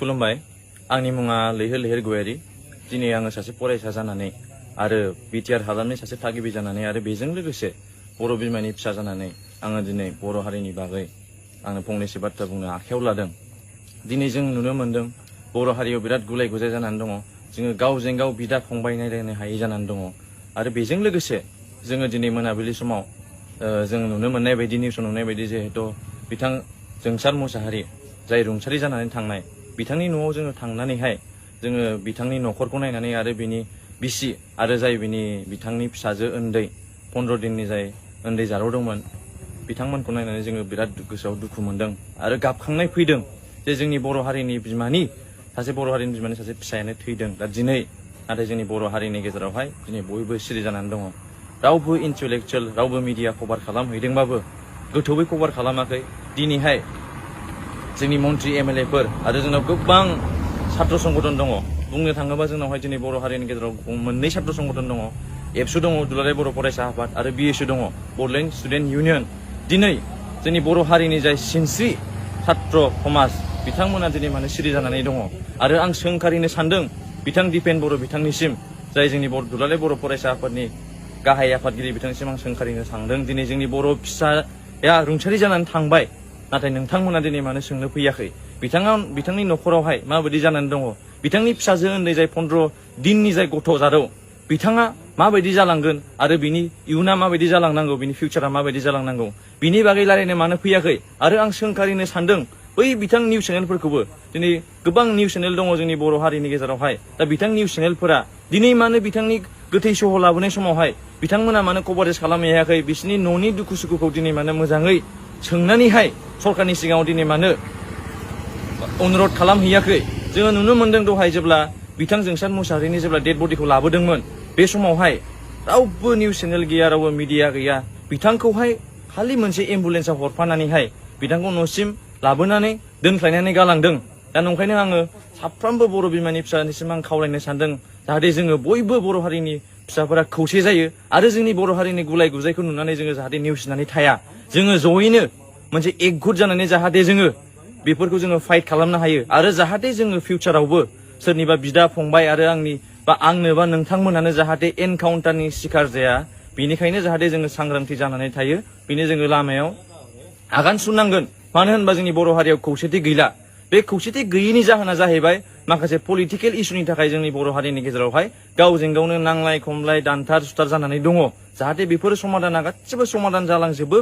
खुलुमबाय आंनि मुङा लैहोर लैहोर गयारी दिनै आङो सासे फरायसा जानानै आरो बिटिआर हालामनि सासे थागिबि जानानै आरो बेजों लोगोसे बर' बिमानि फिसा जानानै आङो दिनै बर' हारिनि बागै आङो फंनैसो बाथ्रा बुंनो आखायाव लादों। दिनै जों नुनो मोन्दों बर' हारियाव बिराद गुलाय गुजाय जानानै दङ। जोङो गावजों गाव बिदा फंबाय नायलायनो हायै जानानै दङ आरो बेजों लोगोसे जोङो दिनै मोनाबिलि समाव जों नुनो मोननाय बायदि निउसाव नुनाय बायदि जिहेतु बिथां जोंसार मुसाहारि जाय रुंसारि जानानै थांनाय बिथांनि न'आव जोङो थांनानैहाय जोङो बिथांनि न'खरखौ नायनानै आरो बिनि बिसि आरो जाय बिथांनि फिसाजो उन्दै 15 दिननि जाय उन्दै जारौदोंमोन बिथांमोनखौ नायनानै जोङो बिराद गोसोआव दुखु मोनदों आरो गाबखांनाय फैदों जे जोंनि बर' हारिनि बिमानि सासे फिसायानो थैदों। दा दिनै नाथाय जोंनि बर' हारिनि गेजेरावहाय दिनै बयबो सिरि जानानै दङ। रावबो इन्टेलेक्चुयेल रावबो मिडिया कभार खालामहैदोंबाबो गोथौयै कभार खालामाखै। दिनैहाय जोंनि मन्त्रि एमएलए फोर आरो जोंनाव गोबां छात्र संगठन दङ। बुंनो थाङोबा जोंनावहाय दिनै बर' हारिनि गेजेराव मोननै छात्र संगठन दङ। एबसु दङ दुलाराय बर' फरायसा आफाद आरो बिएसयु दङ बड'लेण्ड स्टुडेन्ट इउनियन। दिनै जोंनि बर' हारिनि जाय सिनस्रि छात्र समाज बिथांमोना दिनै मानो सिरि जानानै दङ आरो आं सोंखारिनो सानदों बिथां दिपेन बर' बिथांनिसिम जाय जोंनि दुलाराय बर' फरायसा आफादनि गाहाय आफादगिरि बिथांनिसिम आं सोंखारिनो सानदों दिनै जोंनि बर' फिसाया रुंसारि जानानै थांबाय नाथाय नोंथांमोना दिनै मानो सोंनो फैयाखै बिथांनि न'खरावहाय माबायदि जानानै दङ बिथांनि फिसाजो उन्दै जाय 15 दिननि जाय गथ' जारौ बिथाङा माबायदि जालांगोन आरो बिनि इयुना माबायदि जालांनांगौ बिनि फिउचारा माबायदि जालांनांगौ बिनि बागै रायलायनो मानो फैयाखै आरो आं सोंखारिनो सानदों बै बिथां निउस चेनेलफोरखौबो दिनै गोबां निउस चेनेल दङ जोंनि बर' हारिनि गेजेरावहाय दा बिथां निउस चेनेलफोरा दिनै मानो बिथांनि गोथै सह लाबोनाय समावहाय बिथांमोना मानो कभारेज खालामहैयाखै बिसोरनि न'नि दुखु सुखुखौ दिनै मानो मोजाङै सोंनानैहाय सरकारनि सिगाङाव दिनै मानो अनुरद खालामहैयाखै। जोङो नुनो मोन्दों दहाय जेब्ला बिथां जोंसार मुसाहारिनि जेब्ला डेड बडिखौ लाबोदोंमोन बे समावहाय रावबो निउस चेनेल गैया रावबो मिडिया गैया बिथांखौहाय खालि मोनसे एम्बुलेन्सआव हरफानानैहाय बिथांखौ न'सिम लाबोनानै दोनख्लायनानै गालांदों। दा नंखायनो आङो साफ्रोमबो बर' बिमानि फिसानिसिम आं खावलायनो सानदों जाहाथे जोङो बयबो बर' हारिनि फिसाफोरा खौसे जायो आरो जोंनि बर' हारिनि गुलाय गुजायखौ नुनानै जोङो जाहाथे नेवसिनानै थाया। जोङो जयैनो मोनसे एकजुट जानानै जाहाथे जोङो बेफोरखौ जोङो फाइट खालामनो हायो आरो जाहाथे जोङो फिउचारावबो सोरनिबा बिदा फंबाय आरो आंनो बा नोंथांमोनानो जाहाथे एनकाउन्टारनि शिकार जाया बेनिखायनो जाहाथे जोङो सांग्रांथि जानानै थायो बेनो जोङो लामायाव आगान सुरनांगोन। मानो होनबा जोंनि बर' हारियाव खौसेथि गैला। बे खौसेथि गैयैनि जाहोना जाहैबाय माखासे पलिटिकेल इस्युनि थाखाय जोंनि बर' हारिनि गेजेरावहाय गावजों गावनो नांलाय खमलाय दानथार सुथार जानानै दङ। जाहाथे बेफोर समाधाना गासिबो समाधान जालांजोबो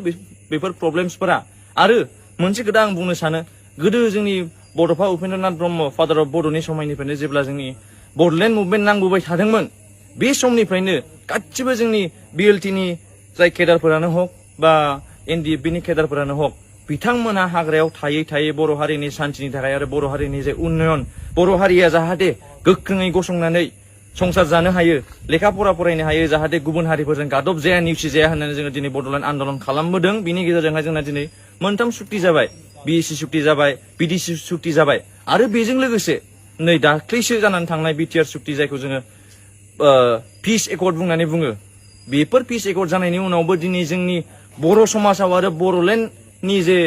बेफोर प्रब्लेम्सफोरा। आरो मोनसे खोथा आं बुंनो सानो गोदो जोंनि बड'फा उपेन्द्रनाथ ब्रह्म फादार अफ बड'नि समायनिफ्रायनो जेब्ला जोंनि बड'लेण्ड मुभमेन्ट नांबोबाय थादोंमोन बे समनिफ्रायनो गासिबो जोंनि बिएलटिनि जाय केडारफोरानो हक बा एनडिएफबिनि केडारफोरानो हक बिथांमोना हाग्रायाव थायै थायै बर' हारिनि सान्थिनि थाखाय आरो बर' हारिनि जे उन्नयन बर' हारिया जाहाथे गोख्रोङै गसंनानै संसार जानो हायो लेखा फरा फरायनो हायो जाहाथे गुबुन हारिफोरजों गादब जाया नेवसि जाया होननानै जोङो दिनै बड'लेण्ड आन्दलन खालामबोदों। बिनि गेजेरजोंहाय जोंना दिनै मोनथाम सुक्ति जाबाय बिएसि सुक्ति जाबाय बिडिसि सुक्ति जाबाय आरो बेजों लोगोसे नै दाख्लैसो जानानै थांनाय बिटिआर सुक्ति जायखौ जोङो पिस एकर्ड बुंनानै बुङो बेफोर पिस एकर्ड जानायनि उनावबो दिनै जोंनि बर' समाजाव आरो बड'लेण्डनि जे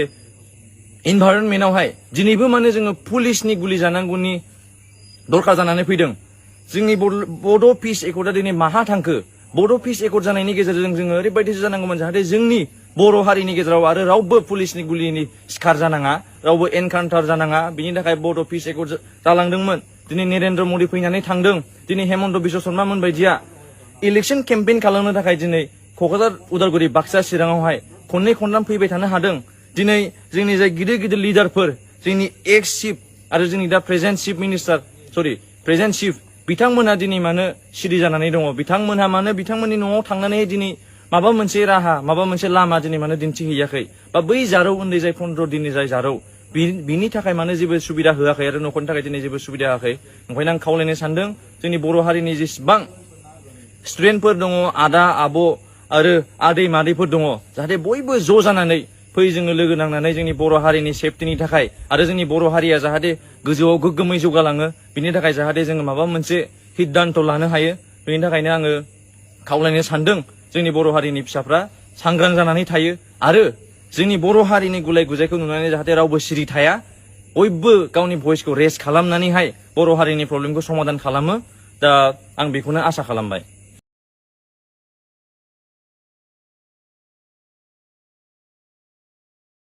इनभाइरनमेन्टआवहाय दिनैबो माने जोङो पुलिसनि गुलि जानांगौनि दरखार जानानै फैदों। जोंनि बड' पिस एकर्डआ दिनै माहा थांखो बड' पिस एकर्ड जानायनि गेजेरजों जोङो ओरैबायदिसो जानांगौमोन जाहाथे जोंनि बर' हारिनि गेजेराव आरो रावबो पुलिसनि गुलिनि शिकार जानाङा रावबो एनकाउन्टार जानाङा बिनि थाखाय बड' पिस एकर्ड जालांदोंमोन। दिनै नरेन्द्र मदि फैनानै थांदों दिनै हेमन्त बिश्व शर्मा मोनबायदिया इलेक्सन केम्पेइन खालामनो थाखाय दिनै क'क्राझार उदालगुरि बाक्सा चिराङावहाय खननै खनथाम फैबाय थानो हादों। दिनै जोंनि जाय गिदिर गिदिर लिडारफोर जोंनि एक्स चिफ आरो जोंनि दा प्रेजेन्ट चिफ बिथांमोनहा दिनै मानो सिरि जानानै दङ बिथांमोनहा मानो बिथांमोननि न'आव थांनानै दिनै माबा मोनसे राहा माबा मोनसे लामा दिनै मानो दिन्थिहैयाखै बा बै जारौ उन्दै जाय 15 दिननि जाय जारौ बिनि थाखाय मानो जेबो सुबिदा होआखै आरो न'खरनि थाखाय दिनै जेबो सुबिदा होआखै। ओंखायनो आं खावलायनो सानदों जोंनि बर' हारिनि जेसेबां स्टुडेन्टफोर दङ आदा आब' आरो आदै मादैफोर दङ जाहाथे बयबो ज' जानानै फै जोङो लोगो नांनानै जोंनि बर' हारिनि सेफटिनि थाखाय आरो जोंनि बर' हारिया जाहाथे गोजौआव गोग्गोमै जौगालाङो बिनि थाखाय जाहाथे जोङो माबा मोनसे सिद्धान्त लानो हायो। बेनि थाखायनो आङो खावलायनो सानदों जोंनि बर' हारिनि फिसाफ्रा सांग्रां जानानै थायो आरो जोंनि बर' हारिनि गुलाय गुजायखौ नुनानै जाहाथे रावबो सिरि थाया बयबो गावनि भइसखौ रेस खालामनानैहाय बर' हारिनि प्रब्लेमखौ समाधान खालामो दा आं बेखौनो आसा खालामबाय